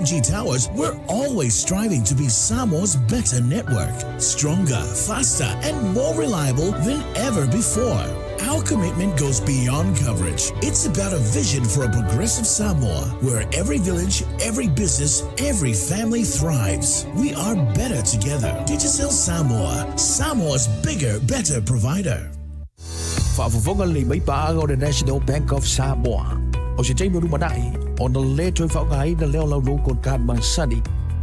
7G towers, we're always striving to be Samoa's better network. Stronger, faster, and more reliable than ever before. Our commitment goes beyond coverage. It's about a vision for a progressive Samoa where every village, every business, every family thrives. We are better together. Digicel Samoa, Samoa's bigger, better provider. Faafofoga lelei mai paaga o le National Bank of Samoa. O se taimi o lumanai, ona le toe faaaogaina lea o lau local card masani,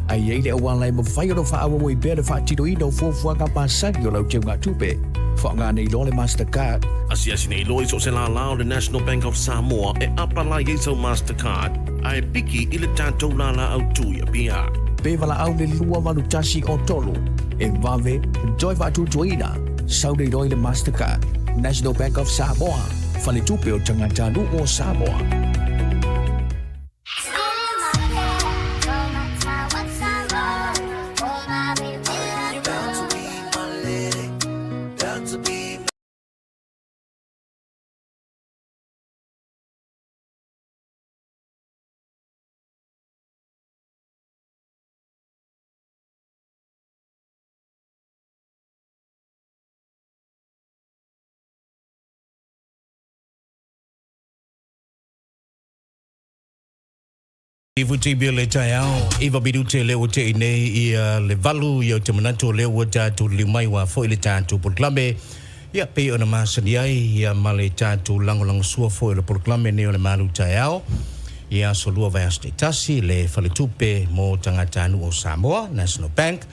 a i ai le auala e mafai ona faaauau ai pea le faatinoina o fuafuaga masani o lau teugatupe. Faaaoga nei loa le Mastercard. Asiasi nei loa i so o se lālā o le National Bank of Samoa e apalai ai sau Mastercard a e piki i le tatou lālā autū i Apia. Pe valaau le 281 o 3 e vave toe faatuatuaina sau nei loa i le Mastercard. National Bank of Samoa, faletupe o tagatanuu o Samoa. Ivu TV le taeao, iva minute lea ua te'i nei ia le valu, ia ou te manatu o lea ua tatou liliu mai ua foi le tatou polokalame, ia pei ona masani ai ia ma le tatou lagolagosua foi o le polokalame nei o le malu taeao, i aso lua vaiaso taitasi, le faletupe mo tagatanuu o Samoa, National Bank,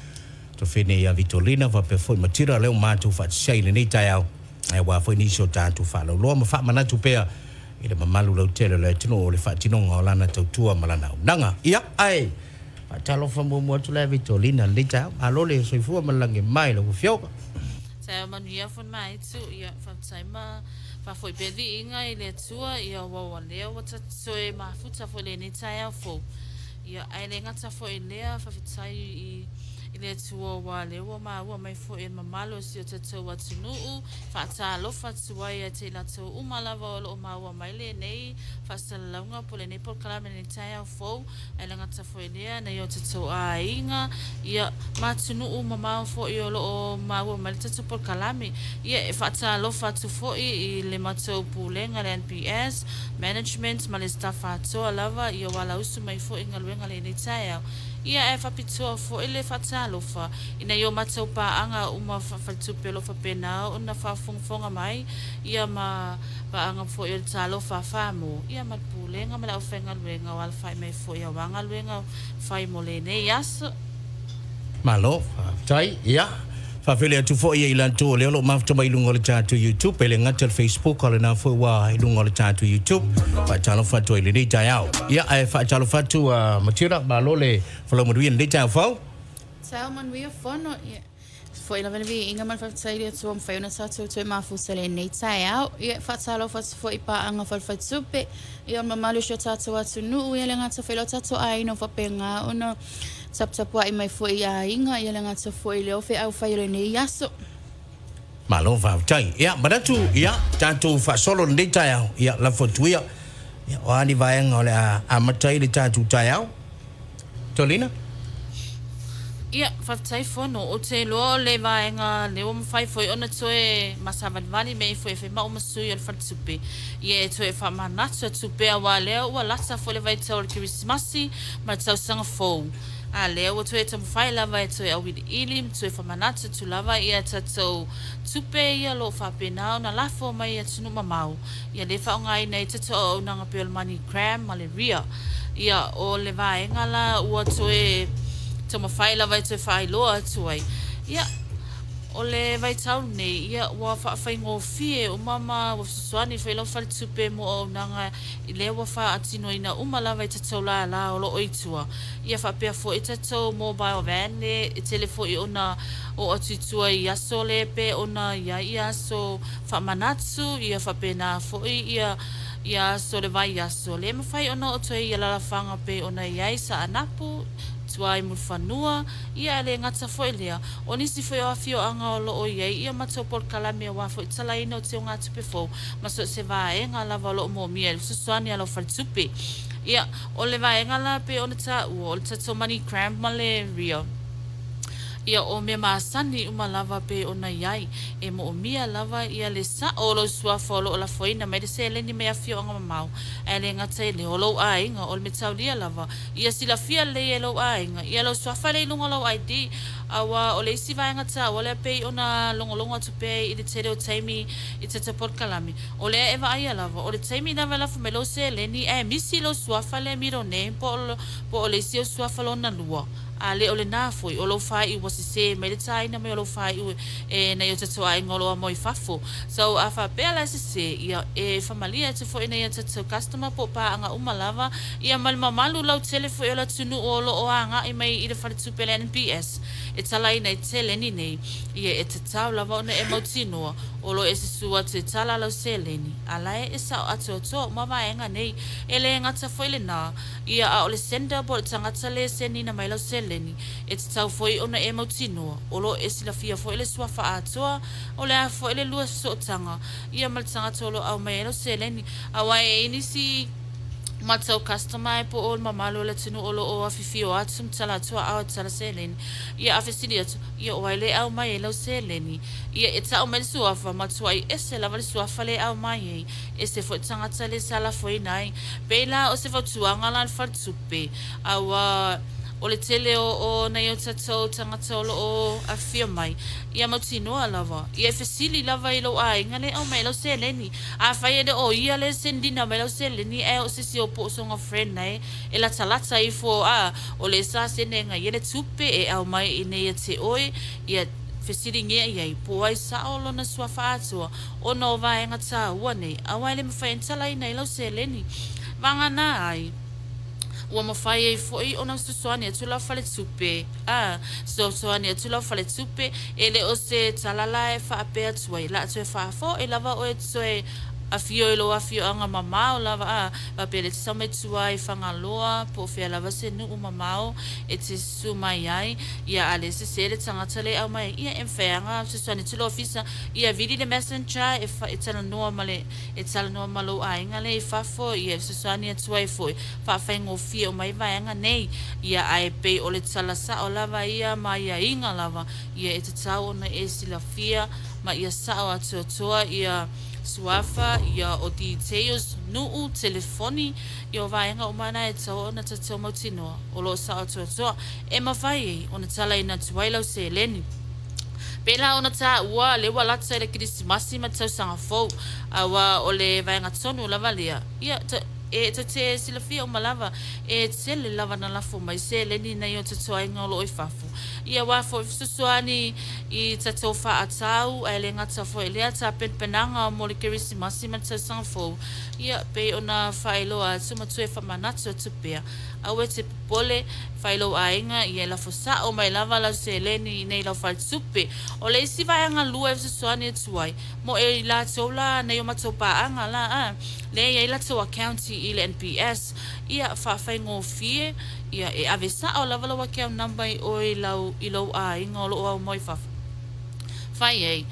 Tofine ia Vitolina faapea foi Matira lea ua matou faatasi ai i lenei taeao, aua foi nisi o tatou faalauloa ma faamanatu pea i le mamalu lautele o le atunuu o le faatinoga o lana tautua ma lana auaunaga. Ia, ae faatalofa muamua atu la e Vitolina i lenei taeao. Malo le soifua ma le lagi e mama i lau Afioga. Taeao manuia fo maitsu, ia faafetai ma faafoi pea viiga i le Atua, ia ua ua lea ua toe mafuta foi lenei taeao fou. Ia ae le gata foi i lea, faafetai i i le Atua ua lea ua maua mai foi e le mamalu o si o tatou atunuu, faatalofa atu ai ia te i latou uma lava o lo o maua mai lenei faasalalauga po o lenei polokalame i lenei taeao fou, ae le gata foi i lea, nai o tatou aiga, ia, ma atunuu mamao foi o lo o maua mai le tatou polokalame. Ia, e faatalofa atu foi i le matou Pulega, le NPS, Management ma le staff atoa lava, ia ua alausu mai foi i galuega lenei taeao. Ia ae faapitoa foi le faatalofa i nai o matou paaga uma faletupe o lo o faapena ona faafogafoga mai, ia ma paaga foi o le Talofa a Samoa, ia ma le Pulega ma le aufaigaluega o alafai mai foi aua galuega fai mo lenei aso. Malo, faafetai. Ia, faafeiloai atu foi ia i latou o lea o lo o mafuta mai i luga o le tatou YouTube, e le gata i le Facebook, a o lena foi ua i luga o le tatou YouTube. Faatalofa atu ai i lenei taeao. Ia, ae faatalofa atu a Matilda, malo le folau manuia i lenei taeao fou. Taeao manuia Fono, ia. Foi lava le viiga ma le faafetai i le Atua ua mafai ona tatou toe mafuta i lenei taeao. Ia, e faatalofa atu foi i paaga falefaitupe, ia, o le mamalu o si o tatou atunuu, ia le gata foi i lo tatou aiga ua faapena ona Taputapuai mai foi i aiga, ia le gata foi i leo feau fai o lenei aso. Malo faafetai. Ia, manatu, ia, tatou faasolo lenei taeao, ia, lafo atu ia, ia, o a ni vaega o le a amata ai le tatou taeao? Tolina? Ia, faafetai Fono. Ou te iloa o le vaega lea ua mafai foi ona toe masavalivali mea ifo e fai ma uma sui o le faletupe. Ia e toe faamanatu atu pea aua lea ua lata foi le vaitau o le Kerisimasi ma le tausaga fou. A lea ua toe taumafai lava e toe auiliili ma toe faamanatu atu lava ia tatou tupe ia o lo o faapena ona lafo mai i atunuu mamao. Ia lea e faaaogaina ai tatou auaunaga pei o le Money Gram ma le Ria. Ia o le vaega la ua toe taumafai lava e toe faailoa atu ai. Ia o le vaitau lenei, ia ua faafaigofie uma ma ua fesoasoani foi lau faletupe mo auaunaga lea ua faatinoina uma lava i tatou lala o lo o i tua. Ia faapea foi tatou mobile van le e tele foi ona oo atu i tua i aso le pe ona i ai ia aso faamanatu, ia faapena foi ia ia aso le vaiaso le mafai ona oo toe i alalafaga pei ona i ai Saanapu, tua i Mulifanua, ia ae le gata foi lea, o nisi foi o afioaga o lo o i ai ia matou polokalame aua foi talaina o teugatupe fou ma so o se vaega lava o lo o moomia i le fesoasoani a lau faletupe. Ia, o le vaega la pei ona taua, o le tatou MoneyGram ma le Ria. Ia, o mea masani uma lava pei ona i ai, e moomia lava ia le sa'o o lou suafa o lo o lafoina mai le seleni mai afioaga mamao, ae le gata i lea, o lou aiga, o le metaulia lava, ia silafia lelei e lou aiga, ia lou suafa lea i luga o lau ID, aua o le isi vaega taua lea pei ona logologo atu pea i le tele o taimi i tatou polokalame, o lea e vaaia lava, o le taimi lava e lafo mai lou seleni ae misi lou suafa lea middle name po o, po o le isi ou suafa lona lua. A le o lena foi, o lou faaiu ua sesē mai le tāina mai o lou faaiu e nai o tatou aiga o lo o amo i fafo. So, a faapea la e sesē, ia, e famalie atu foi i nai a tatou customer po o paaga uma lava, ia ma le mamalu lautele foi o le atunuu o lo o agai mai i le faletupe le NPS e talaina i seleni nei, ia e tatau lava ona e mautinoa o lo o e susu atu e tala lau seleni, a la e sao atoatoa uma vaega nei. E le gata foi lena, Ia, a o le sender po o le tagata le senina mai lau seleni, e tatau foi ona e mautinoa, o lo o e silafia foi le suafa atoa, o le a foi le lua fesootaga, ia ma le tagata o lo o aumai ai lau seleni. Aua e i ai nisi matou customer po o le mamalu o le atunuu o lo o afifio atu ma tala atu a ao e tala seleni, ia a fesili atu, ia o ai le aumai ai lau seleni? Ia e tau mai le suafa, matuai ese lava le suafa le aumai ai. Ese foi tagata le sa lafoina ai. Pei la o se fautuaga la le faletupe, aua o le tele o o nai o tatou tagata o lo o afifio mai, ia mautinoa lava, ia e fesili lava i lou aiga le aumai ai lau seleni. Afai e le o ia le sendina mai lau seleni ae o se isi o po o sona friend nae e latalata ifo a o le sa sene ga ia le tupe e aumai i nei ia te oe, ia fesiligia i ai po o ai sao lona suafa atoa. Ona o vaega tāua nei, aua e le mafai ona talaina i lau seleni. Vagana ai, ua mafai ai foi ona fesoasoani atu lau faletupe, a, fesoasoani atu lau faletupe, e le o se tala la e faapea atu ai, la toe faafoe lava oe toe afio i lou afioaga mamao lava, a, faapea le te sau mai tua i Fagaloa, po o fea lava se nuu mamao e te susu mai ai, ia a le sese le tagata le aumai ai, ia e mafai lava ona fesoasoani atu le ofisa, Ia vili le messenger e e talanoa ma le e talanoa ma lou aiga lea i fafo ia e fesoasoani atu ai foi faafaigofie uma ai vaega nei ia ae pei o le tala sao lava ia ma aiaiga lava ia e tatau ona e silafia ma ia sao atoatoa ia suafa ia o details nuu telefoni ia o vaega uma na e tatau ona tatou mautinoa o lo o sao atoatoa e mafai ai ona talaina atu ai lau seleni. Pēlā ona tāua, lea ua lata i le Kerisimasi ma le tausaga fou, aua o le vaega tonu lava lea, ia, e tou te silafia uma lava, e tele lava na lafo mai seleni nei o tatou aiga o lo o i fafo. Ia aua foi fesoasoani i tatou faatau, ae le gata foi i lea tapenapenaga mo le Kerisimasi ma le tausaga fou, ia, pei ona faailoa atu ma toe faamanatu atu pea. Aua e te popole, fai lou aiga, ia e lafo sa'o mai lava lau seleni i nei lau faletupe. O le isi vaega lua e fesoasoani atu ai, mo e i latou la nei o matou paaga la a, lea e i ai latou account i le NPS, ia faafaigofie, ia e ave sa'o lava lau account number i oe i lau i lou aiga o lo o aumoe i fafo. Fai ai,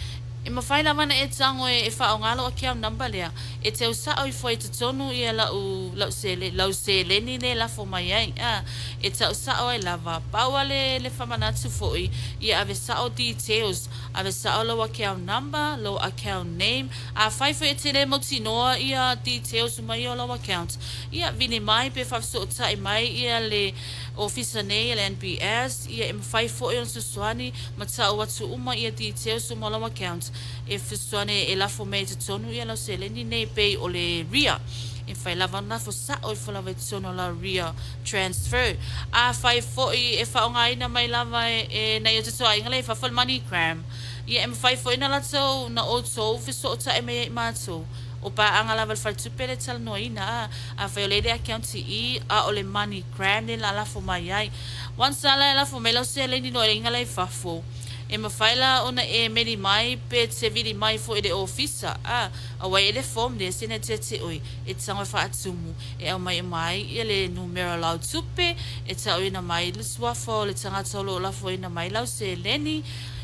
e mafai lava ona e tago e faaaoga lou account number lea, e teu sa'o ifo ai i totonu ia la'u, la'u sele, lau seleni lea e lafo mai ai, a, e ta'u sa'o ai lava. Pau a le, le faamanatu fo'i, ia ave sa'o details, ave sa'o lou account number, lou account name, afai foi e te le mautinoa ia details uma ia o lau account, ia vili mai pe faafesootai mai ia le ofisa nei a le NPS, ia e mafai foi ona fesoasoani ma tau atu uma ia details uma o lau account e fesoasoani e lafo mea i totonu ia lau seleni nei pei o le ria e mafai lava ona lafo sao ifo lava i totonu o lau ria transfer. Afai foi e faaaogaina mai lava e nai o tatou aiga la i fafo le moneygram ia e mafai foi ona latou na outou fesootai mai ai i matou o paaga lava le faletupe le talanoaina a afai o lea i le account i i a o le moneygram lea la lafo mai ai. Once a la e lafo mai lau seleni loa i aiga la i fafo. E mafai la ona e meli mai pe te vili mai foi i le ofisa, a, aua e le form lea sene te te oe e tago e faatumu e aumai uma ai ia le numera o lau tupe, e taoina mai le suafa o le tagata o lo o lafoina mai lau seleni,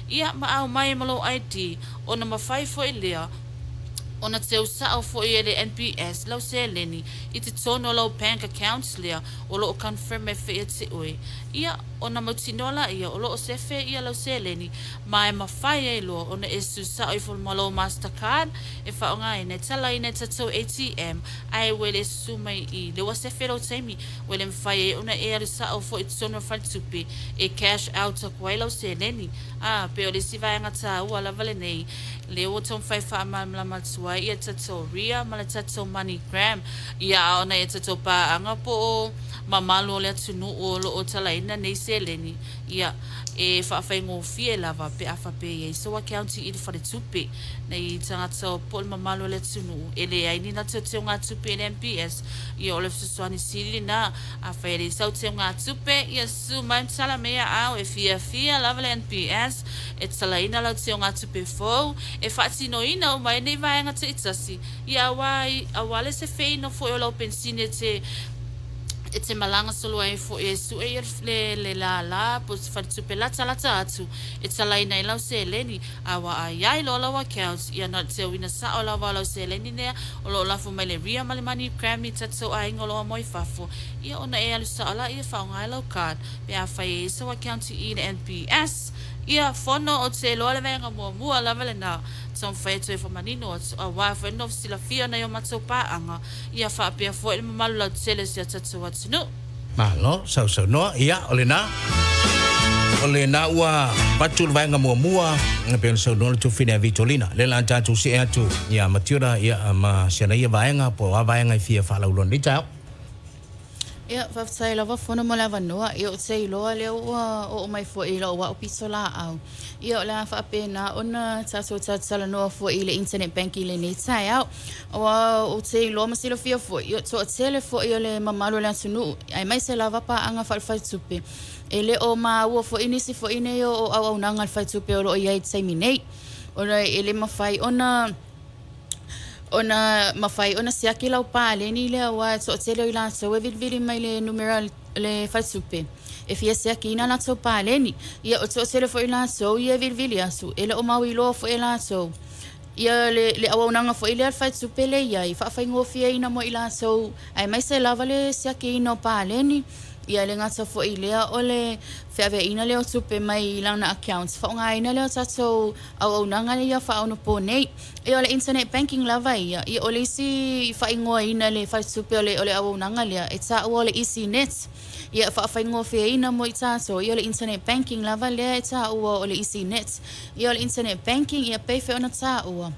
ia ma aumai ma lou ID, ona mafai foi lea ona teu sao foi e le NPS lau seleni i totonu o lau bank account lea o lo o confirm ai foi ia te oe. Ia, ona mautinoa laia o lo o sefe ia lau seleni ma e mafai ai loa ona e susao ifo ma lou Mastercard e faaaogaina e talaina e tatou ATM ae ua le susu mai i le ua sefe lou taimi ua le mafai ai ona e alu sao foi i totonu o le faletupe e cash out atu ai lau seleni. A, pei o le isi vaega taua lava lenei lea ua taumafai e faamalamalama atu ai ia tatou Ria ma le tatou MoneyGram ia a ona ia tatou paaga po o mamalu o le atunuu o lo o talaina nei seleni, ia, e faafaigofie lava pe a faapea e i ai sou akaunti i le faletupe. Nei tagata po o le mamalu o le atunuu e leai ni latou teugatupe i le NPS, ia o le fesoasoani sili lena. Afai e leai sau teugatupe, ia susu mai ma tala mai ia au e fiafia lava le NPS e talaina lau teugatupe fou e faatinoina uma ai nei vaega taitasi. Ia aua ai, aua le sefeina foi o lau pensine e te, e te malaga solo ai foi e sue ia le, le lālā po o se faletupe latalata atu e talaina ai lau seleni, a ua ai ai loa lau account, ia na o le teuina sao lava o lau seleni lea o lo o lafo mai le Ria ma le MoneyGram i tatou aiga o lo o moe i fafo, ia ona e alu sao laia e faaaoga ai lau card pe afai e i ai sou account i le NPS. Ia, fono, ou te iloa le vaega muamua lava lena. Taumafai atu e faamanino atu, aua foi le nofo silafia nai o matou paaga, ia faapea foi le mamalu lautele o si a tatou atunuu. Malo, sausaunoa, ia, o lena. O lena ua avatu le vaega muamua, e pei ona saunoa le tuafafine a Vitolina. Lea la tatou see atu ia Mationa, ia, ma si ana ia vaega, po o a vaega e fia faalauiloa i lenei taeao. Ia, faafetai lava Fono mo le avanoa. Ia, ou te iloa lea ua oo mai foi i lou au pitolaau. Ia, o le a faapena ona tatou talatalanoa foi i le internet banking i lenei taeao. Aua ou te iloa ma silafia foi, ia, toatele foi o le mamalu o le atunuu, aemaise lava paaga faale-faletupe, e le o maua foi nisi foi nei o auaunaga a le faletupe o lo o i ai i le taimi nei, ona e le mafai ona Ona mafai ona siaki lau paleni lea aua e toatele o i latou e vilivili mai le numera le faletupe e fia siakiina latou paleni. Ia o le toatele foi o i latou ia e vilivili atu e le o mauiloa foi e latou ia le, le auaunaga foi lea a le faletupe le i ai, faafaigofieina mo i latou aemaise lava le siakiina o paleni. Ia e le gata foi i lea o le feaveaiina lea o tupe mai lana account, faaaogaina lea o tatou auaunaga ia faaonaponei. Ia o le internet banking lava ia, ia o le isi faaigoaina le faletupe o le o le auaunaga lea e taua o le EasyNet. Ia e faafaigofieina mo i tatou, ia o le internet banking lava lea e taua o le EasyNet. Ia o le internet banking ia pei foi ona taua,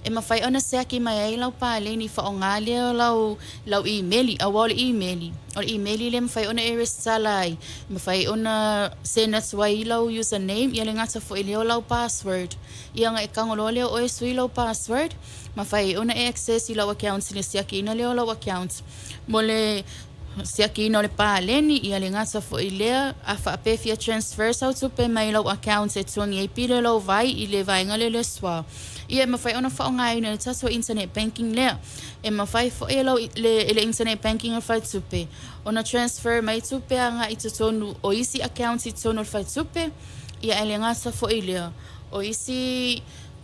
e mafai ona siaki mai ai lau paleni faaaoga lea o lau lau imeli, aua o le imeli, o le imeli lea e mafai ona e resitala ai, e mafai ona send atu ai lau username, ia le gata foi lea o lau password. Ia ona e tago loa lea o oe e sui lau password, mafai ai ona e access i lau account i le siakiina lea o lau account mo le siakiina o le paleni, ia le gata foi lea, a faapea e fia transfer sau tupe mai lau account e togi ai pili o lau vai i le vaega lea o le SWA, ia e mafai ona faaaogaina e le tatou internet banking lea. E mafai foi e lau le, e le internet banking o le faletupe ona transfer mai tupe agai i totonu o isi accounts i totonu o le faletupe, ia ae le gata foi lea, O isi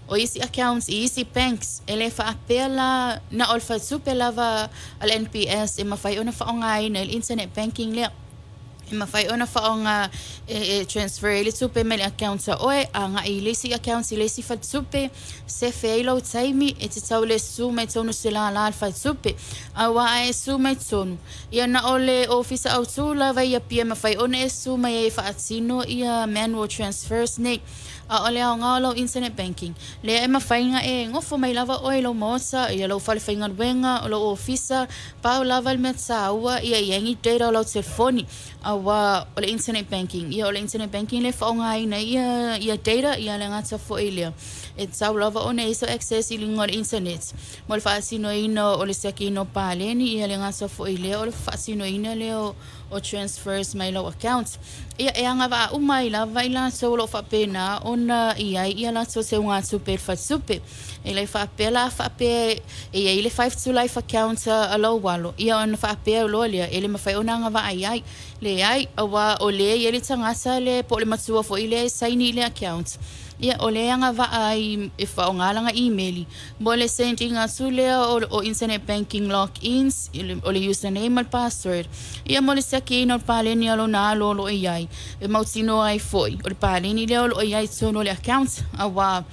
o isi accounts i isi banks, e le faapea la na o le faletupe lava a le NPS e mafai ona faaaogaina i le internet banking lea. E mafai ona faaaoga e, e transfer ai le tupe mai le account a oe agai i le isi account i le isi faletupe, sefe ai lou taimi e te tau le susu mai tonu se lālā a le faletupe. Aua a e susu mai tonu, ia na o le ofisa autū lava i Apia e mafai ona e susu mai ai e faatino ia manual transfers nei. ʻAʻole aoga o lau internet banking. Lea e mafai ona e nofo mai lava ʻoe i lou maota, ia lou fale faigaluega, o lou ofisa, pau lava le mea taua ia i ai ni data o lau telefoni. Aua o le internet banking, ia o le internet banking lea e faaaogaina ai ia, ia data, ia le gata foi lea. E tatau lava ona i ai sau access i luga o le internet mo le faatinoina o le siakiina o paleni, ia le gata foi lea o le faatinoina lea o o transfers mai lou account. Ia, e agavaa uma ai lava i latou o lo o faapena ona i ai ia latou teugatupe i le faletupe. E le faapea la a faapea e i ai le Five to Life account a lou alo, ia ona faapea loa lea e le mafai ona agavaa i ai. Leai, aua o lea e i ai le tagata lea po o le matua foi lea e saini i le account, ia o lea e agavaa ai e faaaoga lana imeli mo le send ina atu lea o internet banking logins, o le username ma le password, ia mo le siakiina o le paleni a lona alo o lo o i ai, e mautinoa ai foi o le paleni lea o lo o i ai i totonu o le account, aua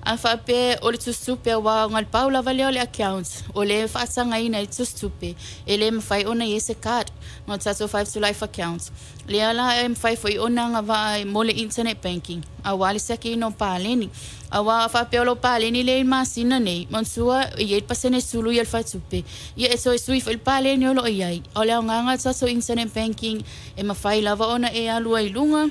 a faapea o le tusitupe aua na o le pau lava lea o le account o lea e faatagaina ai le tusitupe, e le mafai ona i ai se card ma le tatou Five to Life account. Lea la e mafai foi ona agavaa mo le internet banking aua le siakiina o paleni. Aua a faapea o lou paleni lea i le masina nei, manatua e i ai le pasene sulu ia le faletupe, ia e toe sui foi le paleni o lo o i ai. O le aogaga o le tatou internet banking e mafai lava ona e alu ai i luga,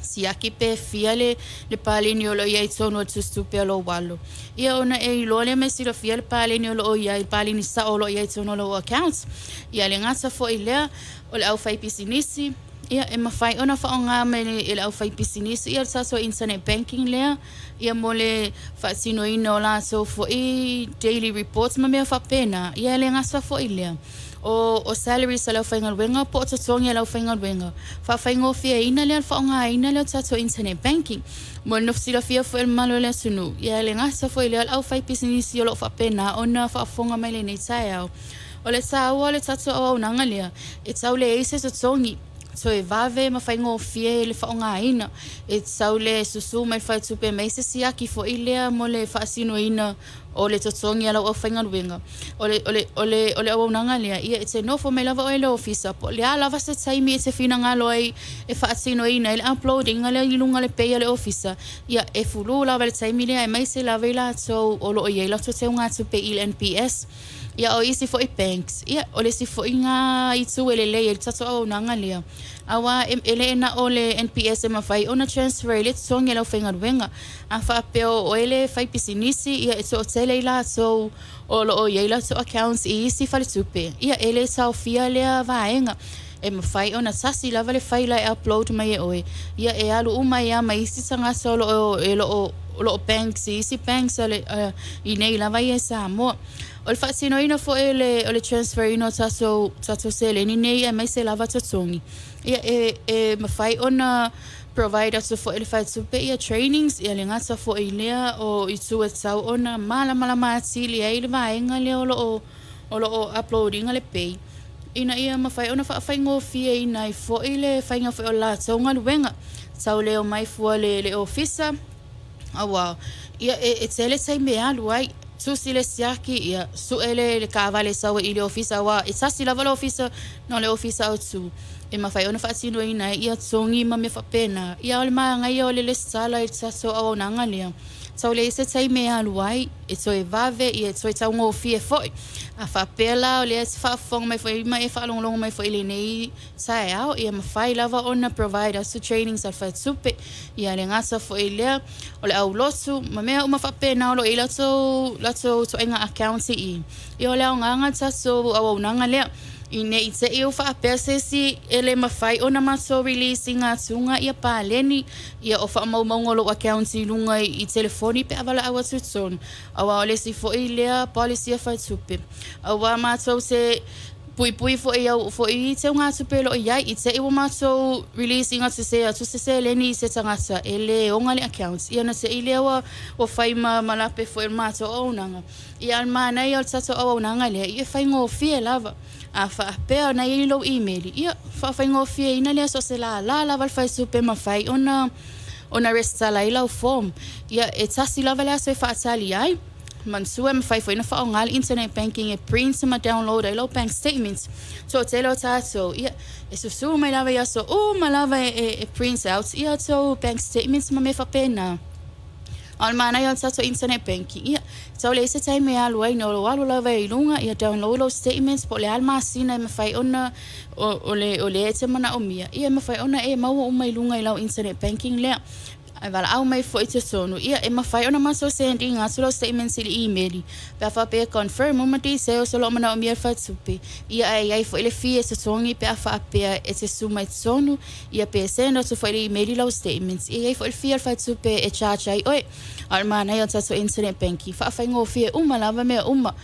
siaki pe fia le le paleni o lo o i ai i totonu o le tusitupe a lou alo. Ia ona e iloa lea ma e silafia le paleni o lo o i ai, le paleni sao o lo o i ai i totonu o lou account. Ia le gata foi lea, o le aufaipisinisi, ia e mafai ona faaaoga mai e le aufaipisinisi ia le tatou internet banking lea ia mo le faatinoina o latou foi daily reports ma mea faapena. Ia e le gata foi lea, o o salaries a le aufaigaluega po o totogi a le aufaigaluega, faafaigofieina lea le faaaogaina lea o le tatou internet banking. Mo le nofo silafia foi e le mamalu o le atunuu, ia e le gata foi lea o le aufaipisinisi o lo o faapena ona faafofoga mai lenei taeao. O le taua o le tatou auaunaga lea, e tau leai se totogi, toe vave ma faigofie le faaaogaina, e tau le susu mai le faletupe mai se siaki foi lea mo le faatinoina o le totogi a lau aufaigaluega. O le, o le, o le, o le auaunaga lea, ia e te nofo mai lava oe i le ofisa, po o le a lava se taimi e te finagalo ai e faatinoina ai le upload ina lea i luga o le pay a le ofisa, ia e fulu lava i le taimi lea, aemaise lava i latou o lo o i ai latou teugatupe i le NPS. Ia o isi foi banks, ia o le isi foi lena itu e lelei ai le tatou auaunaga lea, aua e le na o le NPS e mafai ona transfer ai le totogi a le aufaigaluega. A faapea o oe le faipisinisi, ia e toatele i latou o lo o i ai latou accounts i isi faletupe, ia e le taofia lea vaega. E mafai ona tasi lava le faila e upload mai e oe, ia e alu uma ai lava ma isi tagata o lo o e lo o o lo o banks i isi banks a le i nei lava ia i Samoa. O le faatinoina foi o le o le transfer ina o tatou tatou seleni nei aemaise lava totogi, ia e e mafai ona provide atu foi e le faletupe ia trainings, ia le gata foi i lea o itu e tatau ona malamalama atili ai le vaega lea o lo o o lo o upload ina le pay ina ia mafai ona faafaigofieina ai foi le faiga foi o le latou galuega. Tau le omai fua le le ofisa aua ia e e tele taimi e alu ai, tusi le siaki ia sue le le taavale e sau ai i le ofisa aua e tasi lava le ofisa na o le ofisa autu e mafai ona faatinoina ai ia togi ma mea faapena. Ia o le manaia o le lesitala i le tatou auaunaga lea, tau leai se taimi e alu ai. e toe vave, ia e toe taugofie foi. A faapea la o lea e te faafofoga mai foi ma e faalogologo mai foi i lenei taeao, ia mafai lava ona provide atu trainings a le faletupe, ia le gata foi lea o le aulotu ma mea uma faapena o lo o i ai latou, latou ituaiga accounts i i. Ia o le aogaga o le tatou auaunaga lea, ina ne i te i ua faapea se isi e le mafai ona matou release ina atuga ia paleni ia o faamaumauga o lou accounts i luga i telefoni pe a valaau atu i totonu, aua o le isi foi lea policy a faletupe, aua matou te puipui foi au foi i teugatupe o lo o i ai, i te i ua matou release ina sese atu se seleni i se tagata e le oga le accounts, ia ona te i lea ua ua fai ma ma lape foi o le matou auaunaga. Ia a o le manaia o le tatou auaunaga lea, ia e faigofie lava. A faapea ona i ai lou imeli, ia, faafaigofieina lea so o se lālā lava o le faletupe e mafai ona ona resitala ai lau form. Ia, e tasi lava le aso e faatali ai. Manatua e mafai foi ona faaaoga le internet banking e print ma download ai lau bank statement. Toatele o tatou, ia, e susu mai lava i aso uma lava e, e, e print out ia tou bank statements ma mea faapena. A o le manaia o le tatou internet banking, ia, tau leai se taimi e alu ai, na o lou alu lava i luga, ia download lou statements po o le a le masina e mafai ona, o, o le, o lea e te manaomia, ia e mafai ona e maua uma i luga i lau internet banking lea. Ae valaau mai foi i totonu, ia, e mafai ona matou send ina atu lau statements i le imeli, pe a faapea e confirm uma details o lo o manaomia e le faletupe, ia, ae i ai foi le fee e totogi pe a faapea e te su mai totonu, ia, pe send atu foi i le imeli lau statements, ia, e i ai foi le fee a le faletupe e charge ai oe. A o le manaia o le tatou internet banking, faafaigofie uma lava mea uma.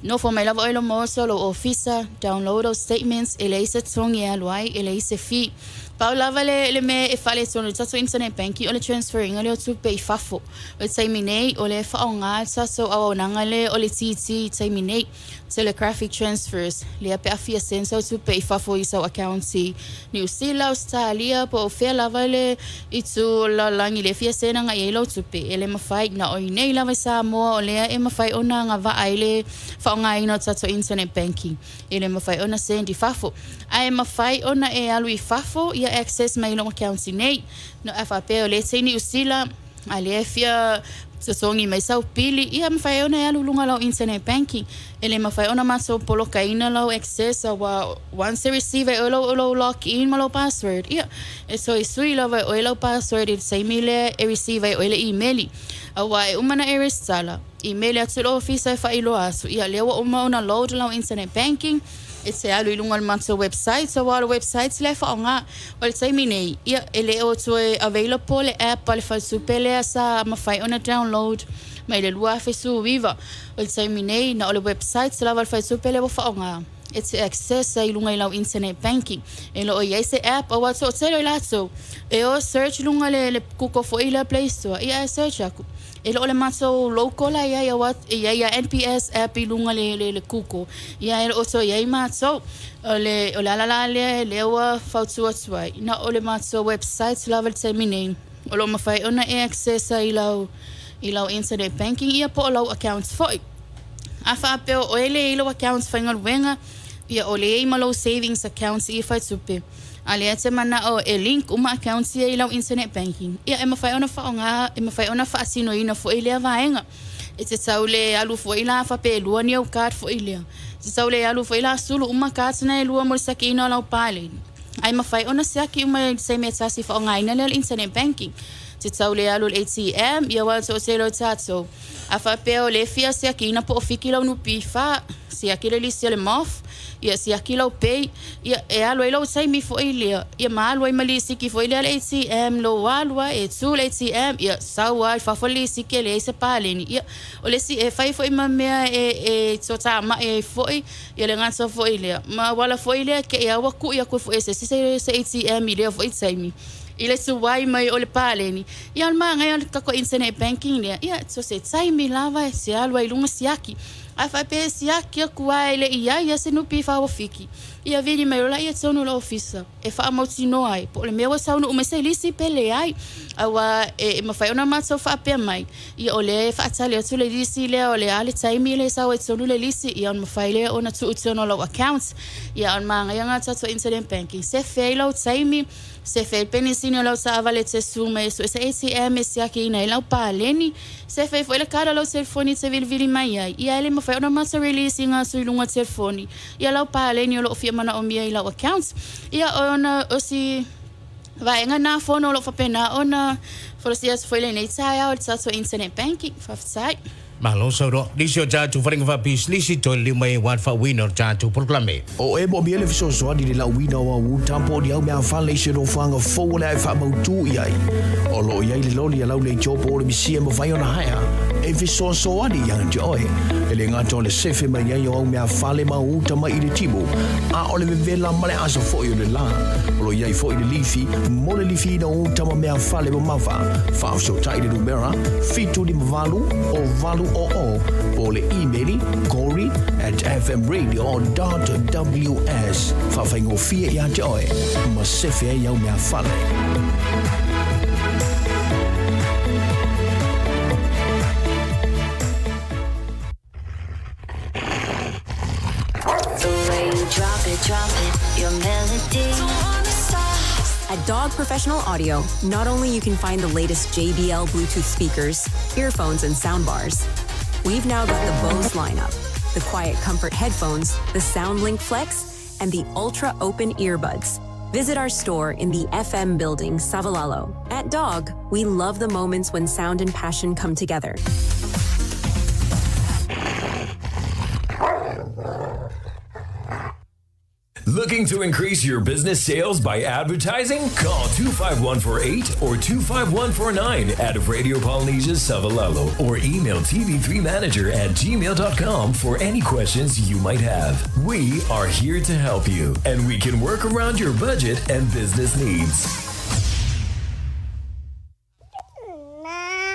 Nofo mai lava oe i lou maota, lou ofisa, download lau statements, e leai se totogi e alu ai, e leai se fee. Pau lava le, le mea e faaletonu i le tatou internet banking o le transfer ina lea o tupe i fafo. O le taimi nei, o lea e faaaoga le tatou auaunaga lea o le TT i taimi nei, telegraphic transfers, lea pe a fia send sau tupe i fafo i sau account i Niu Sila, Ausetalia po o fea lava le itu o le lalolagi lea e fia send agai ai lau tupe, e le mafai. Na o i nei lava i Samoa o lea e mafai ona agavaa ai le faaaogaina o tatou internet banking. E le mafai ona send i fafo. Ae mafai ona e alu i fafo ia access mai i lou account i nei. No, a faapea o lea e te i Niu Sila, a lea e fia totogi mai sau pili, ia mafai ai ona e alu i luga o lau internet banking. E le mafai ona matou polokaina lau access aua once e receive ai oe lou, lou log in ma lou password, ia, e toe sui lava e oe lau password i le taimi lea e receive ai oe le imeli. Aua e uma ona e resitala, Email atu i le ofisa e faailoa atu, ia lea ua uma ona load lau internet banking, e te alu i luga o le matou website, aua o le website lea e faaaoga. O le taimi nei, ia, e le o toe available le app a le faletupe lea sa mafai ona download mai le 2019. O le taimi nei, na o le website lava a le faletupe lea ua faaaoga e te access ai i luga i lau internet banking. E le o i ai se app, aua toatele o i latou e o search i luga le, le Google foi lea Play Store, ia e search aku. E le o le matou logo la i ai aua e i ai a NPS app i luga le le le Google. Ia e le o toe i ai matou. O le o le ala la lea lea ua fautua atu ai, na o le matou website lava i le taimi nei o lo o mafai ona e access ai i lau i lau internet banking ia po o lau account foi. A faapea o oe le i ai lou account faigaluega, ia o le i ai ma lou savings account i faletupe. A lea te manao e link uma accounts ia i lau internet banking, ia e mafai ona faaaoga, e mafai ona faatinoina foi lea vaega. E te tau le alu foi la faapea e lua ni au card foi lea. E te tau le alu foi la sulu uma cards na e lua mo le siakiina o lau paleni. Ae mafai ona siaki uma i se mea e tasi faaaogaina lea o le internet banking. E te tau le alu i le ATM, ia aua toatele o tatou. A faapea o lea e fia siakiina po o fiki lau NPF, siaki le lisi a le MOF, ia siaki lau pay, ia e alu ai lou taimi foi lea, ia ma alu ai ma lisiki foi lea a le ATM, lou alu a e tu le ATM, ia sau a i fafo le lisiki e leai se paleni. Ia o le isi e fai foi ma mea e e toatamai ai foi, ia le gata foi lea, ma auala foi lea kei a ua kui aku foi e se isi se ATM i lea foi taimi. I le tuai mai o le paleni, ia o le manaia o le tatou internet banking lea, ia so se taimi lava e te alu ai i luga siaki. A faapea e siaki atu lava e le i ai lava se NPF ua fiki, ia vili mai loa laia tonu i le ofisa e faamautinoa ai po o le mea ua taunuu mai se lisi pe leai. Aua e mafai ona matou faapea mai, ia o lea e faatali atu le lisi lea o le a le taimi lea e sau ai tonu le lisi, ia ona mafai lea ona tuu i totonu o lau account. Ia a o le manaia lena o le tatou internet banking, sefe ai lau taimi, Sefe ai le penisini o lau taavale e te su mai e sue se ATM e siakiina ai lau paleni. Sefe ai foi le card o lau telefoni e te vilivili mai ai. Ia e le mafai ona matou release ina atu i luga telefoni ia lau paleni o lo o fia manaomia i lau account. Ia ona o si vaega na fono o lo o faapena ona folasia atu foi lenei taeao i le tatou internet banking. Faafetai. Malo saunoa. Nisi o tatou faringa faapisinisi toe liliu mai aua le faauuina o le tatou polokalame. O e moomia le fesoasoani i le lauina o au uta po o ni au meafale i se nofoaga fou o le a e faamautu i ai. O lo o i ai le loli a lau leitio po o le misia e mafai ona haea e fesoasoani ia te oe. E le gata o le sefe mai ai o au meafale ma au uta mai i le timu, a o le vevela ma le asa foi o le la. O lo o i ai foi le lifi mo le lifiina o uta ma meafale mamafa. Faafesootai i le numera 758 o 800 po o le imeli corey at fmradio.ws. Faafaigofie ia te oe ma sefe ai au meafale. The way you drop it, drop it, your melody. At Dog Professional Audio, not only you can find the latest JBL Bluetooth speakers, earphones, and soundbars, we've now got the Bose lineup, the Quiet Comfort headphones, the SoundLink Flex, and the Ultra Open earbuds. Visit our store in the FM building, Savalalo. At Dog, we love the moments when sound and passion come together. Looking to increase your business sales by advertising? Call 25148 or 25149 at Radio Polynesia Savalalo or email tv3manager at gmail.com for any questions you might have. We are here to help you and we can work around your budget and business needs.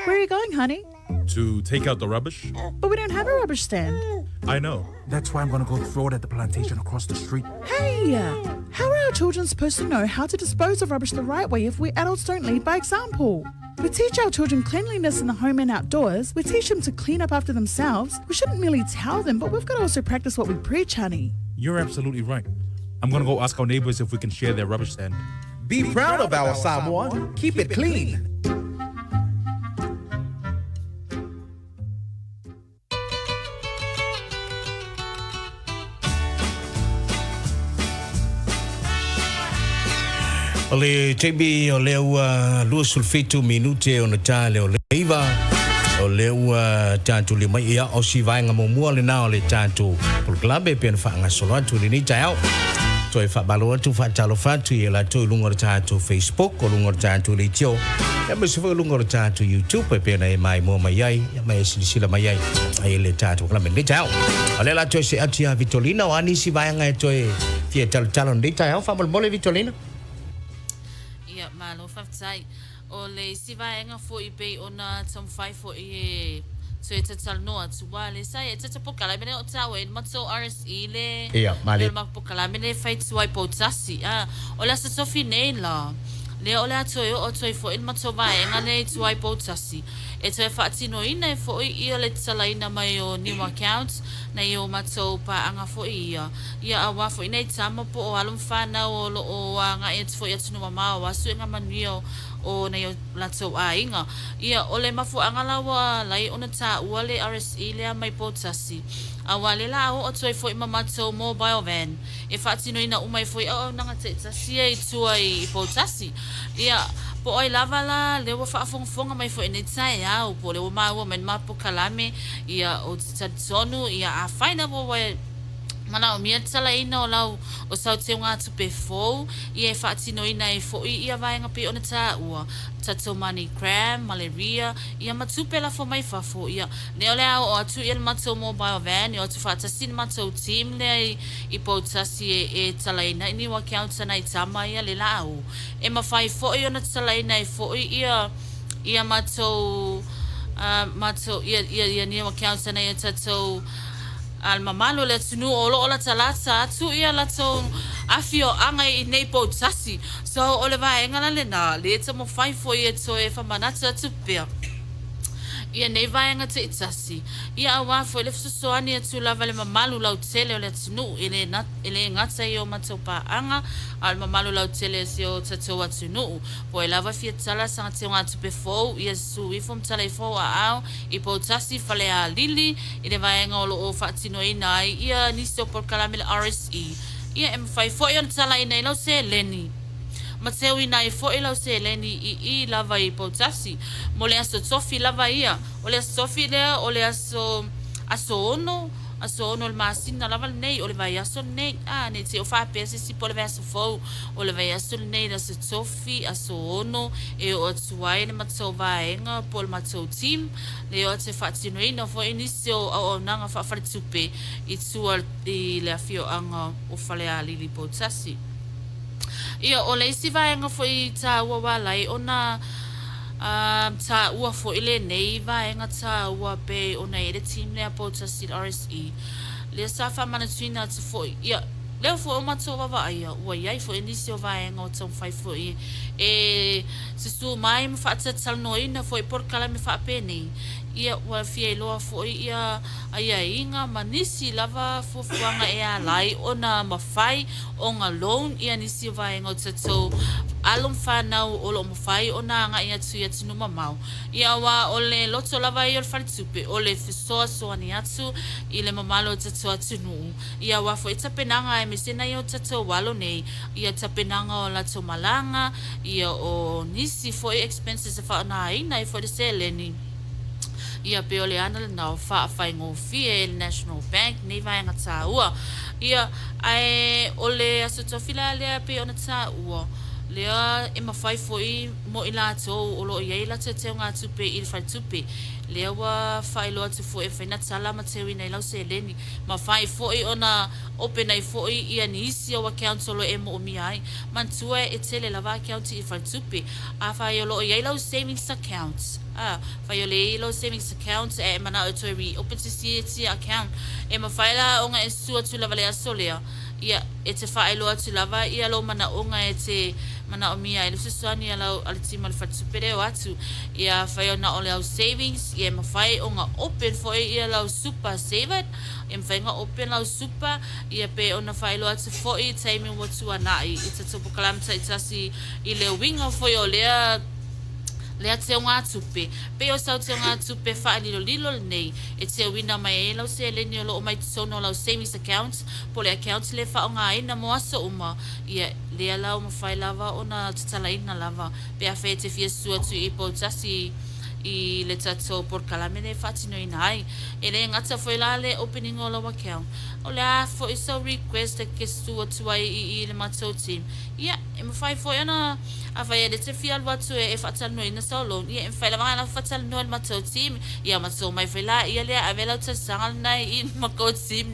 Where are you going, honey? To take out the rubbish? But we don't have a rubbish stand. I know. That's why I'm gonna go throw it at the plantation across the street. Hey! How are our children supposed to know how to dispose of rubbish the right way if we adults don't lead by example? We teach our children cleanliness in the home and outdoors. We teach them to clean up after themselves. We shouldn't merely tell them, but we've got to also practice what we preach, honey. You're absolutely right. I'm gonna go ask our neighbors if we can share their rubbish stand. Be proud of our Samoa. Keep it clean. O le taimi o lea ua 27 minute ona ta lea o le 9, o lea ua tatou lima mai, ia, o si vaega muamua lena o le tatou polokalame e pei ona faagasolo atu i lenei taeao. Toe faamalo atu, faatalofa atu i latou i luga o le tatou Facebook, o luga o le tatou leitio, aemaise foi o luga o le tatou YouTube e pei ona e maimoa mai ai, ia, ma e silasila mai ai i le tatou polokalame i lenei taeao. O lea o le a toe see atu ia Vitolina, o a nisi vaega e toe fia talotalo i lenei taeao, faamolemole Vitolina. Ia, malo faafetai. O le isi vaega foi pei ona taumafai foi e toe tatalanoa atu, ua le sa e tata polokalame lea o taua i le matou RSE le Ia, male. le matou polokalame le fai tuai poutasi. A, o le aso tofi nei la, lea o le a toe oo atu ai foi le matou vaega lea i tuai poutasi e toe faatinoina ai foi ia le tatalaina mai o new accounts nai o matou paaga foi ia. Ia auā foi nei tama po o alo ma whanau o lo o agai atu foi i atunuu mamao a suega manuia o nai o latou aiga. Ia, o le mafuaaga la ua alai ona taua le RSE lea mai Poutasi, auā le la oo atu ai foi ma matou mobile van e faatinoina uma ai foi auaunaga taitasi ia i tua i Poutasi. Ia, po o ai lava la lea ua faafogafoga mai foi i nei taeao, po o lea ua maua mai le mapokalame, ia, ou te talitonu, ia, afai lava ua manaomia le talaina o lau o sau teugatupe fou, ia e faatinoina ai foi ia vaega pei ona taua, tatou money gram, malaria, ia ma tupe lafo mai fafo, ia, lea o le a oo atu ia le matou mobile van, e o atu faatasi le matou team lea i, i Poutasi e, e talaina i new accounts a nai tama ia le laau. E mafai foi ona talaina ai foi ia, ia matou, uh, matou, ia, ia, ia new accounts a nai o tatou A le mamalu o le atunuu o lo o latalata atu ia latou afioaga i nei poutasi. So o le vaega la lena, le taumafai foi e toe famanatu atu pea ia nei vaega taitasi, ia auā foi le fesoasoani atu lava i le mamalu lautele o le atunuu, e le e le gata i o matou paaga, a o le mamalu lautele o si o tatou atunuu. Po ai lava fia tala saga teugatupe fou, ia susu ifo ma tala ifo au aao i Poutasi, Falealili, i le vaega o lo o faatinoina ai ia nisi o polokalame le RSE, ia e mafai foi ona talaina i lau seleni ma teuina ai foi lau seleni i i lava i Poutasi mo le aso tofi lava ia. O le aso tofi lea o le aso aso ono, aso ono o le masina lava lenei, o le vaiaso lenei, a, nei te i o faapea se isi po o le vaiaso fou, o le vaiaso lenei le aso tofi, aso ono, e oo atu ai le matou vaega po o le matou team le o atu e faatinoina foi nisi o auaunaga faafaletupe i tua i le afioaga o Falealili Poutasi. Ia, o le isi vaega foi taua ua ala ai ona taua foi lenei vaega taua pei ona i ai le team lea Poutasi le RSE, lea sa faamanatuina atu foi, ia, lea foi o matou vaavaaia, ua i ai foi nisi o vaega o taumafai foi e susū mai ma faatatalanoaina foi polokalame faapenei. Ia, ua fia iloa foi ia aiaiga ma nisi lava fuafuaga e ala ai ona mafai ona loan ia nisi o vaega o tatou alo ma fanau o lo o mafai ona agai atu i atunuu mamao. Ia aua o le loto lava ia o le faletupe o le fesoasoani atu i le mamalu o tatou atunuu. Ia aua foi tapenaga aemaise nai o tatou alo nei, ia tapenaga o latou malaga, ia o nisi foi expenses e faaaogaina ai foi le seleni, ia pei o le ana lena o faafaigofie e le National Bank nei vaega taua. Ia, ae o le Aso Tofi la lea pei ona taua, lea e mafai foi mo i latou o lo o i ai latou teugatupe i le faletupe, lea ua faailoa atu foi e mafai ona tala ma teuina ai lau seleni. Mafai foi ona open ai foi ia nisi ou accounts o lo o e moomia ai. Manatua e tele lava accounts i faletupe. Afai o lo o i ai lau savings account, a, fai o le i ai lau savings account ae e manao e toe re-open se isi account, e mafai la ona e susu atu lava le aso lea, ia, e te faailoa atu lava ia lou manaoga e te manaomia ai le fesoasoani a lau a le team a le faletupe lea e o atu. Ia, afai o na o le au savings, ia e mafai ona open foi ia lau super saver, E mafai ona open lau supa, ia pe ona faailoa atu foi i taimi ua tuanai i tatou polokalame taitasi i le uiga foi o lea lea teugatupe. Pei o sau teugatupe faalilolilo lenei e teuina mai ai lau seleni o lo o mai totonu o lau savings account po o le account lea e faaaogaina mo aso uma, ia lea la ua mafai lava ona tatalaina lava pe afai e te fia susu atu i Poutasi i le tatou polokalame lea e faatinoina ai. E le gata foi la le opening o lau account, o le a foi sau request e te susu atu ai i i le matou team, ia, e mafai foi ona, afai e le te fia alu atu e faatalanoaina sau loan, ia e mafai lava ona faatalanoa i le matou team, ia matou omai foi laia lea ave lau talosaga lena i le matou team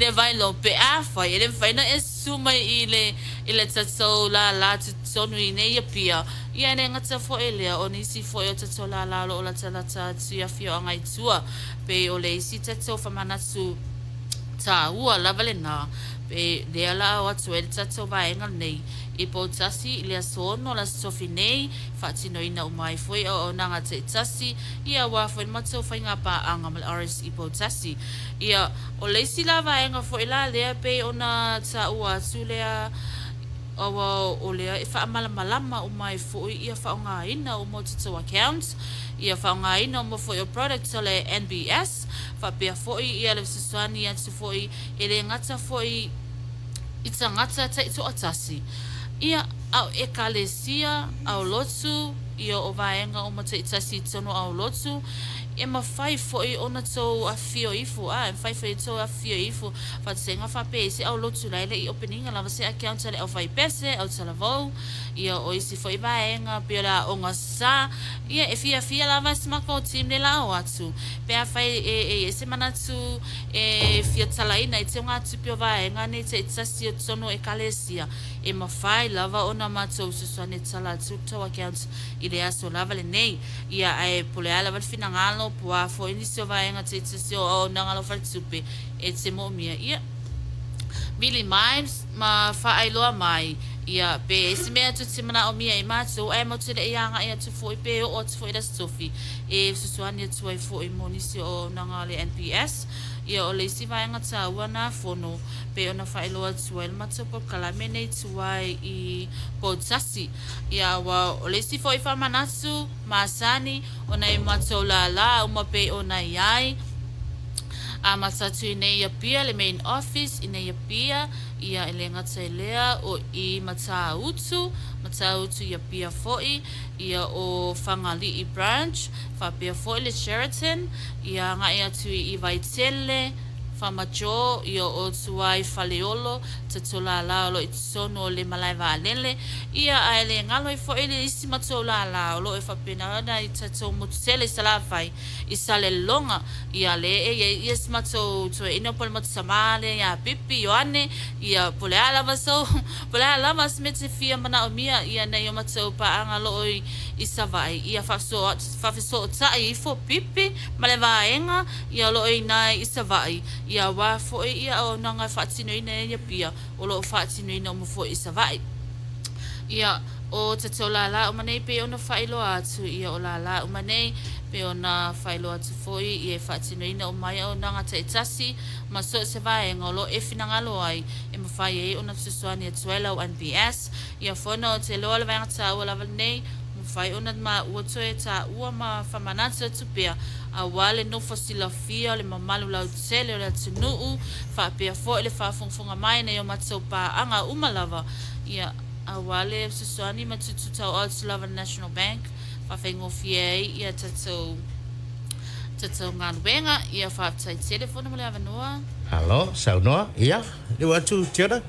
le vai loan, pe afai e le mafai ona e susu mai i le i le tatou lala tutonu i nei Apia. Ia e le gata foi lea, o nisi foi o tatou lala o lo o latalata atu i afioaga i tua, pei o le isi tatou famanatu taua lava lena, pei lea la o atu ai le tatou vaega lenei i Poutasi i le aso 6 le Aso Tofi nei, faatinoina uma ai foi auaunaga taitasi, ia aua foi le matou faiga paaga ma le RSE Poutasi. Ia, o le isi la vaega foi la lea pei ona taua atu lea, Aua o lea e faamalamalama uma ai foi ia faaaogaina uma o tatou accounts, ia faaaogaina uma foi o products o le NBS, faapea foi ia le fesoasoani atu foi e le gata foi i tagata taitoatasi, ia a o Ekalesia, ao lotu, ia o vaega uma taitasi i totonu o ao lotu, e mafai foi ona tou afifio ifo, a, e mafai foi tou afifio ifo, Faataitaiga faapea i se au lotu la e le i open ina lava se account a le aufaipese, au talavou, ia o isi foi vaega pei o le aoga sa, ia e fiafia lava si matou team le la o atu. Pe afai e e i ai se manatu e fia talaina ai teugatupe o vaega nei taitasi o totonu o Ekalesia, e mafai lava ona matou fesoasoani e tala atu le tou account i le aso lava lenei. Ia ae po o le a lava le finagalo, po o a foi nisi o vaega taitasi o auaunaga a lau faletupe, e te moomia, ia vili mai ma faailoa mai, ia, pe i ai se mea tou te manaomia e matou, ae matou te le i agai atu foi pe oo atu foi i le Aso Tofi e fesoasoani atu ai foi mo nisi o auaunaga a le NPS. Ia, o le isi vaega taua na fono pei ona faailoa atu ai le matou polokalame nei tuai i Poutasi. Ia, aua o le isi foi faamanatu masani ona e matou lālā uma pei ona i ai, Amata atu i nei Apia le main office i nei Apia, ia e le gata i lea o i Matautu, Matautu i Apia foi, ia o Fagalii branch, faapea foi le Sheraton, ia agai atu i Vaitele, Famajo, ia o tua i Faleolo, Tatolala o lo o i totonu o le malae vaalele, ia ae le galo ai foi le isi matou lala o lo o e faapena ona i tatou motu tele i Salafai, i Saleloga, Ia le e ia ia si matou toeaina po le matou tama lea ia Pipi, Ioane, ia po le a lava so, po le a lava se mea te fia manaomia ia nei o matou paaga loo i i Savaii, ia faafesootai ifo Pipi ma le vaega ia o loo ina i Savaii, ia aua foi ia auaunaga e faatinoina e ia Pia o loo faatinoina uma foi i Savaii. Ia. O tatou lālā uma nei pei ona faailoa atu ia o lālā uma nei, pei ona faailoa atu foi ia e faatinoina uma ai auaunaga taitasi ma so o se vaega o lo o e finagalo ai e mafai ai ona fesoasoani atu ai lau NPS. Ia fono o te iloa le vaega taua lava lenei, ua mafai ona maua toe taua ma faamanatu atu pea aua le nofo silafia o le mamalu lautele o le atunuu faapea foi le faafogafoga mai nai o matou paaga uma lava ia aua le fesoasoani ma tututau atu lava le National Bank faafaigofie ai ia tatou tatou galuega. Ia faafetai tele fono mo le avanoa. Malo saunoa, ia, leu atu Tiona.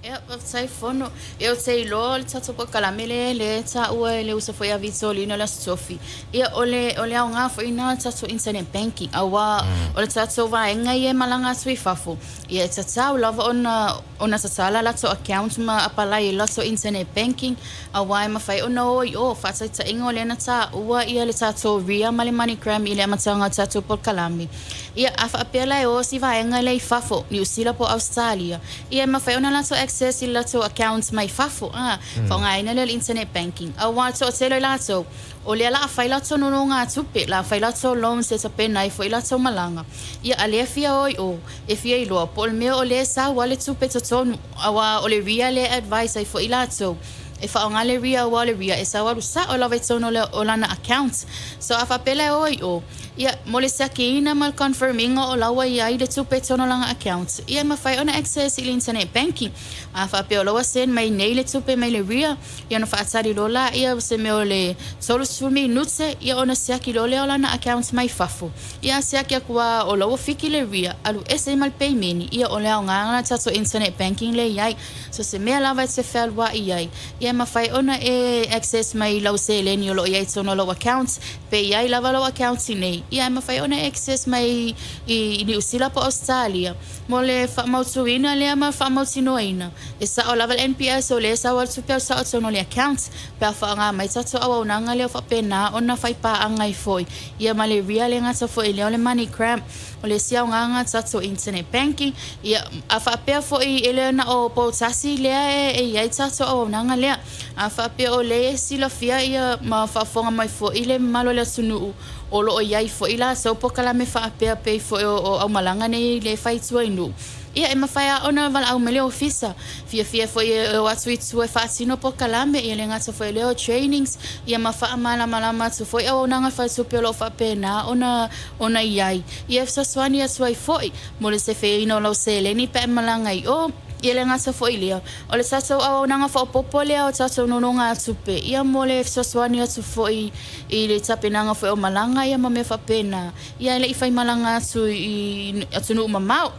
Ia, faafetai fono. Ia, ou te iloa o le tatou polokalame lea lea e taua e le uso foi a Vitolina o le Aso Tofi. Ia, o le, o le aoga foi lena o le tatou internet banking, aua o le tatou vaega ia e malaga atu i fafo, ia e tatau lava ona ona tatala latou account ma apalai ai latou internet banking aua e mafai ona o i o. Faataitaiga o lea na taua ia le tatou Ria ma le MoneyGram i le amataga o le tatou polokalame. Ia, a faapea la e o si vaega lea i fafo, Niu Sila po o Ausetalia, ia e mafai ona latou access i le latou account mai fafo, a, faaaogaina lea o le internet banking. Aua toatele o i latou, O lea la a fai latou nonogatupe, la a fai latou loans e tapena ai foi latou malaga. Ia a lea fia o i o, e fia iloa po o le mea o lea e sau a le tupe totonu, aua o le RIA lea e advise ai foi latou e faaaoga le RIA aua o le RIA e sau alu sao lava i totonu o lana account. So a faapea la e o i o, ia mo le siakiina ma le confirm ina o la ua i ai le tupe i totonu o lana account, ia e mafai ona access i le internet banking. A faapea o la ua send mai nei le tupe mai le RIA, Ia ona faatali loa laia o se mea o le 30 minute, ia ona siaki loa lea o lana account mai fafo. Ia a siaki atu a o la ua fiki le ria, alu ese ai ma le peimeni, ia o le aoga lena tatou internet banking lea i ai. So se mea lava e te fealuai ai, ia e mafai ona e access mai i lau seleni o lo o i ai i totonu o lou account, pe i ai lava lou account i nei, ia e mafai ona e access mai i Niu Sila po o Ausetalia. Mo le faamautuina lea ma le faamautinoaina, E sao lava le NPS o lea e sau atu pea sao tonu o le account pe a faaaoga mai tatou auaunaga lea o faapena ona fai paaga ai foi ia ma le ria le gata foi lea o le money gram o le isi aogaga tatou internet banking ia a faapea foi e le na o Poutasi lea e i ai tatou auaunaga lea a faapea o lea e silafia ia ma faafofoga mai foi le mamalu o le atunuu o lo o i ai foi latou polokalame faapea pei foi o aumalaga nei lea e fai i tua i nuu. Ia, e mafai lava ona valaau mai le ofisa. Fiafia foi e o atu i tua e faatino polokalame, ia le gata foi lea o trainings, ia ma faamalamalama atu foi auaunaga faletupe o lo o faapena ona ona i ai. Ia e fesoasoani atu ai foi mo le sefeina o lau seleni pe a e malaga i o. Ia le gata foi lea, o le tatou auaunaga faaopoopo lea o tatou nonogatupe, ia mo le fesoasoani atu foi i le tapenaga foi o malaga ia ma mea faapena. Ia e le i faimalaga atu i atunuu mamao.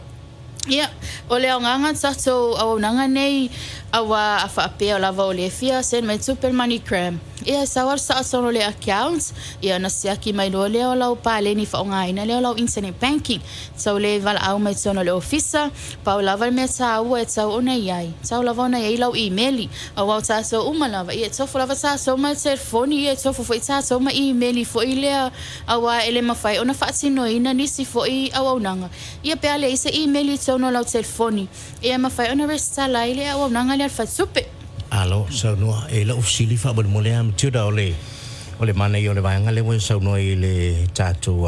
Ia, o le aogaga tatou auaunaga nei aua a faapea lava o lea fia send mai tupe le money gram, ia e sau lava le sao tonu o le account, ia ona siaki mai loa lea o lau paleni faaaogaina lea o lau internet banking. Tau le valaau mai tonu o le ofisa, pau lava le mea taua e tau ona i ai, tau lava ona i ai lau imeli, aua o tatou uma lava, ia e tofo lava tatou ma le telefoni, ia e tofo foi tatou ma imeli foi lea aua e le mafai ona faatinoina nisi foi auaunaga. Ia pe a leai se imeli i totonu o lau telefoni, ia e mafai ona resitala ai le auaunaga lea a le faletupe. Alo, saunoa e lau fesili faamolemole a Matilda o le o le manaia o le vaega lea ua e saunoa i le tatou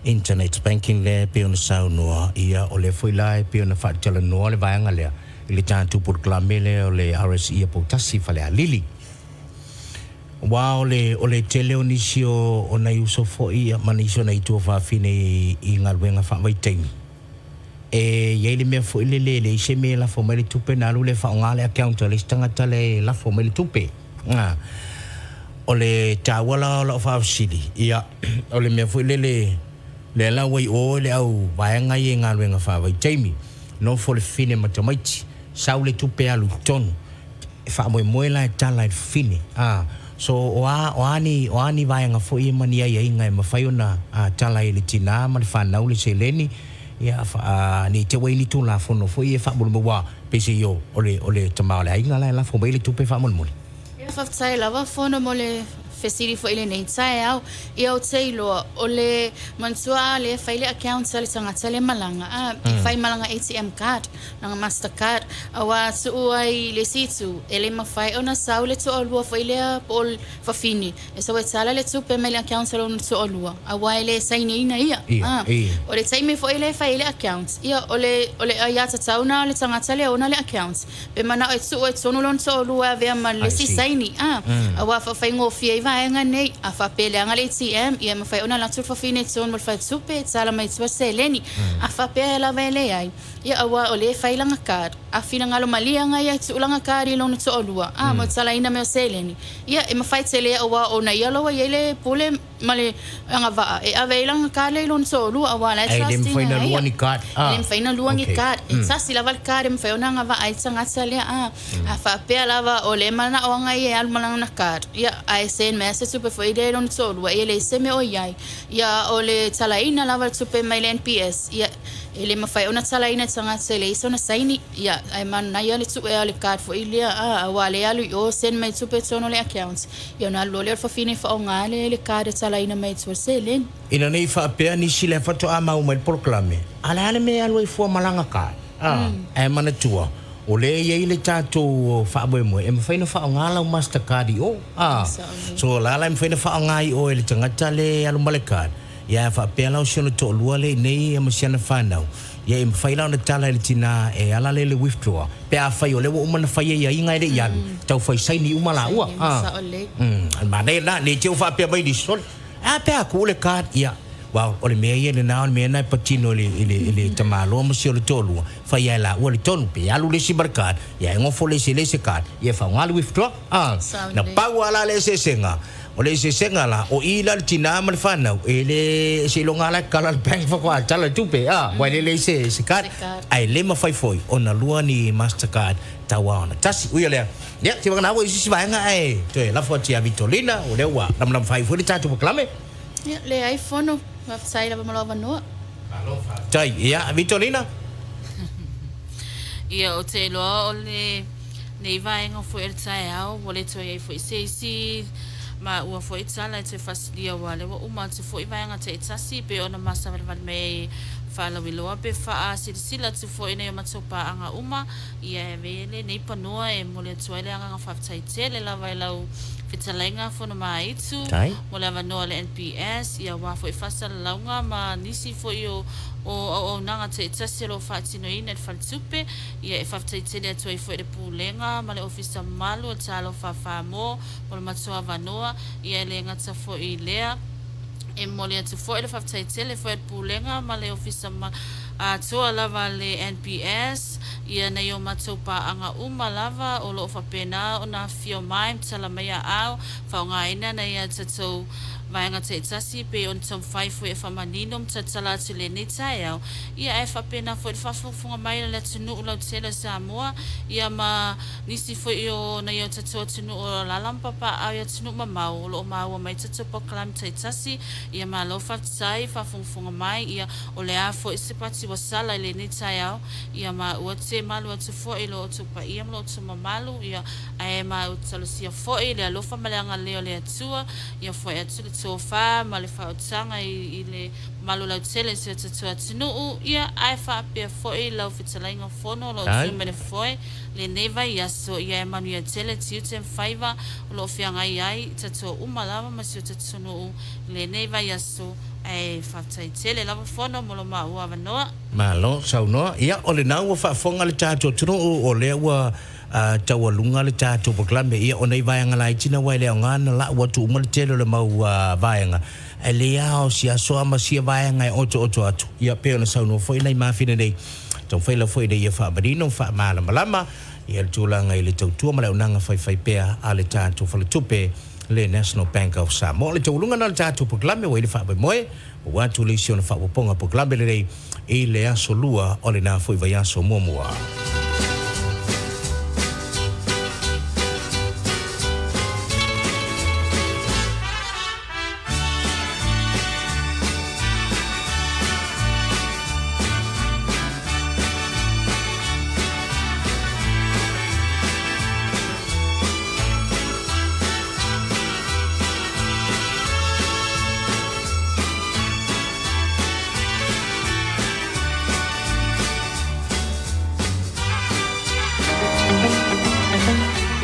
internet banking lea e pei ona saunoa ia o lea foi la e pei ona faatalanoa le vaega lea i le tatou polokalame lea o le RSE a Poutasi i Falealili. Aua o le, o le tele o nisi o, o nai uso foi ma nisi o nai tuafafine i, i galuega faavaitaimi, e i ai le mea foi lele e leai se mea e lafo mai le tupe ona alu lea e faaaoga le account a le isi tagata lea e lafo mai le tupe. A, o le taua la o lau faafesili, ia, o le mea foi lele, lea la ua i o le au vaega ia i galuega faavaitaimi, nofo le fafine ma tamaiti, sau le tupe alu i totonu, E faamoemoe la e tala i le fafine, a, so o a, o a ni, o a ni vaega foi e ma ni aiaiga e mafai ona, a, tala ai e le tinā ma le fanau le seleni, ia, fa, a, ne i te i ua i ai ni Tulafono foi ia faamolemole, aua peiseai o, o le, o le tama o le aiga la e lafo mai le tupe faamolemole. Ia, faafetai lava Fono mo le. fesili foi i lenei taeao. Ia ou te iloa, o le manatua a lea e fai le account a le tagata lea malaga, a, e fai ma lana ATM card, lana master card, aua a tuu ai i le isi itu, e le mafai ona sau le toalua foi lea po o le fafine e sau e tala le tupe mai le account a lona toalua, aua e le sainiina ia. A, o le taimi foi lea e fai ai le account, ia, o le, o le aiatatau lena a le tagata lea e ona le account, Pe manao e tuu ai tonu lona toalua e avea ma le isi saini, a, aua faafaigofie ai vaega nei. A faapea e leaga le ATM, ia e mafai ona alu atu le fafine i totonu o le faletupe e tala mai tua seleni. A faapea lava e leai, ia aua o lea e fai lana card. A finagalo malie aga ia e tuu lana card i lona toalua, a, mo le talaina mai o seleni, ia e mafai tele aua o ona ia la ua i ai le pule ma le agavaa e ave ai lana card lea i lona toalua aua la e Ai, le trust mafai ina na ia. lua ni card. E le mafai na lua ni card. E tasi lava le card e mafai ona agavaa ai le tagata lea a. A faapea lava o lea e manao aga ia e alu ma lana card, ia ae send mai lava se tupe foi lea i lona toalua, ia e leai se mea o i ai. Ia o le talaina lava o le tupe mai le NPS, ia e le mafai ona talaina e le tagata e leai sona saini. Ia ae manaia le tuu o le card foi lea a, aua o lea e alu i o send mai tupe i totonu o le account. Ia ona alu loa lea o le fafine e faaaoga le card e talaina mai ai tua le seleni. Ina nei faapea nisi lea faatoa mau mai le polokalame, a o le a le mea e alu ai fua ma lana card? A, ae manatua, o lea e i ai le tatou faamoemoe e mafai ona faaaoga lau master card i o. A, so o la la e mafai ona faaaoga i o e le tagata lea e alu ma le card, ia a faapea la o si ona toalua lea i inei ma si ana fanau, ia e mafai la ona tala e le tina e ala lea i le withdraw, Pe afai o lea ua uma ona fai aiaiga e le i alu, tau fai saini uma laua. Saini, sao lelei. Manaia lena, ne i te i ua faapea mai nisi, sole, a pe a ku le card, ia, well, o le mea ia lena, o le mea lena e patino i le, i le, i le tamaloa ma si o le toalua, fai lava e laua le tonu, pe alu le isi ma le card, ia e gofo le isi e leai se card, ia e faaaoga le withdraw. Sao Na lelei. pau lava la le eseesega, O le eseesega la, o i la le tinā ma le whanau, e le seiloga la e kala le bank whakoa tala le tupe, a, wai le leai se, se card, ae le mawhai foi ona lua ni Mastercard tau a ona tasi. Ui o lea, ia, te whakana i sisi vaega ae toe lafo atu ia Vitolina, o lea ua lamalama whai foi le tatou polokalame. Ia, leai fono, faafetai lava mo lou avanoa. Malo faafetai. Ia, Vitolina. Ia, ou te iloa o le nei vaega foi o le taeao, ua le toe i ai foi se isi maua foi tala e toe faasilia aua lea ua uma atu foi vaega taitasi pei ona masavalivali mai ai faalauiloa pe faasilasila atu foi i nai o matou paaga uma. Ia e ave ai lenei panoa e momoli atu ai le agaga faafetai tele lava i lau fetalaiga Fonomaaitu mo le avanoa a le NPS, ia aua foi faasalalauga ma nisi foi o o auaunaga taitasi o lo o faatinoina e le Faletupe. Ia e faafetai tele atu ai foi i le Pulega ma le Ofisa mamalu o le Talofa Samoa mo le matou avanoa. Ia e le gata foi i lea, e momoli atu foi le faafetai tele foi a le Pulega ma le Ofisa atoa lava a le NPS, ia nai o matou paaga uma lava o lo o faapena ona afifio mai ma tala mai aao, faaaogaina nai a tatou vaega taitasi pei ona taumafai foi e faamanino ma talatala atu i lenei taeao, ia ae faapena foi le faafogafoga mai a le atunuu lautele o Samoa, ia ma nisi foi o nai o tatou atunuu o alaala ma papaaao i atunuu mamao o lo o maua mai tatou polokalame taitasi, ia malo faafetai faafogafoga mai, ia o le a foi se pati ua sala i lenei taeao, ia ma ua te malu atu foi i lo outou paia ma lo outou mamalu, ia ae ma ou talosia foi le alofa ma le agalelei o le Atua, ia foai atu le tofa ma le faautaga i le mamalu lautele i si o tatou atunuu, ia ae faapea foi lau fetalaiga fono o lo o tu mai le foe lenei vaiaso, ia e manuia tele tiute ma faiva o lo o feagai ai i tatou uma lava ma si o tatou atunuu i lenei vaiaso, ae faafetai tele lava fono mo lo maua avanoa. Malo saunoa. Ia, o lena ua faafofoga le tatou atunuu, o lea ua A taualuga le tatou polokalame, ia o nei vaega laiti na aua e le aoga na lau atu uma le tele o le mau vaega, ae le ao si aso a ma sia vaega e otooto atu. Ia pei ona saunoa foi nai mafina nei, taumafai lava foi ina ia faamanino ma faamalamalama ia le tulaga i le tautua ma le auaunaga faifaipea a le tatou faletupe, le National Bank of Samoa. O le taualuga na o le tatou polokalame ua i le faamoemoe, ua atu le isi ona faaopoopoga polokalame lenei i le aso Lua o lena foi vaiaso muamua.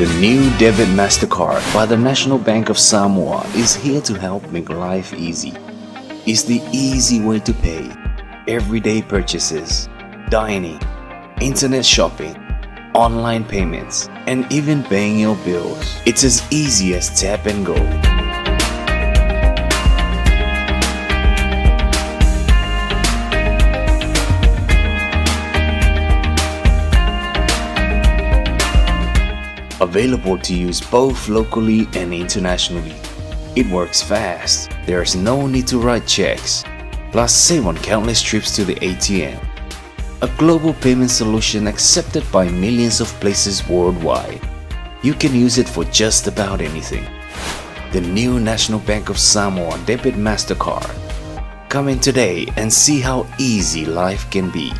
The new Debit MasterCard by the National Bank of Samoa is here to help make life easy. It's the easy way to pay everyday purchases, dining, internet shopping, online payments, and even paying your bills. It's as easy as tap and go. Available to use both locally and internationally. It works fast. There's no need to write checks. Plus, save on countless trips to the ATM. A global payment solution accepted by millions of places worldwide. You can use it for just about anything. The new National Bank of Samoa Debit MasterCard. Come in today and see how easy life can be.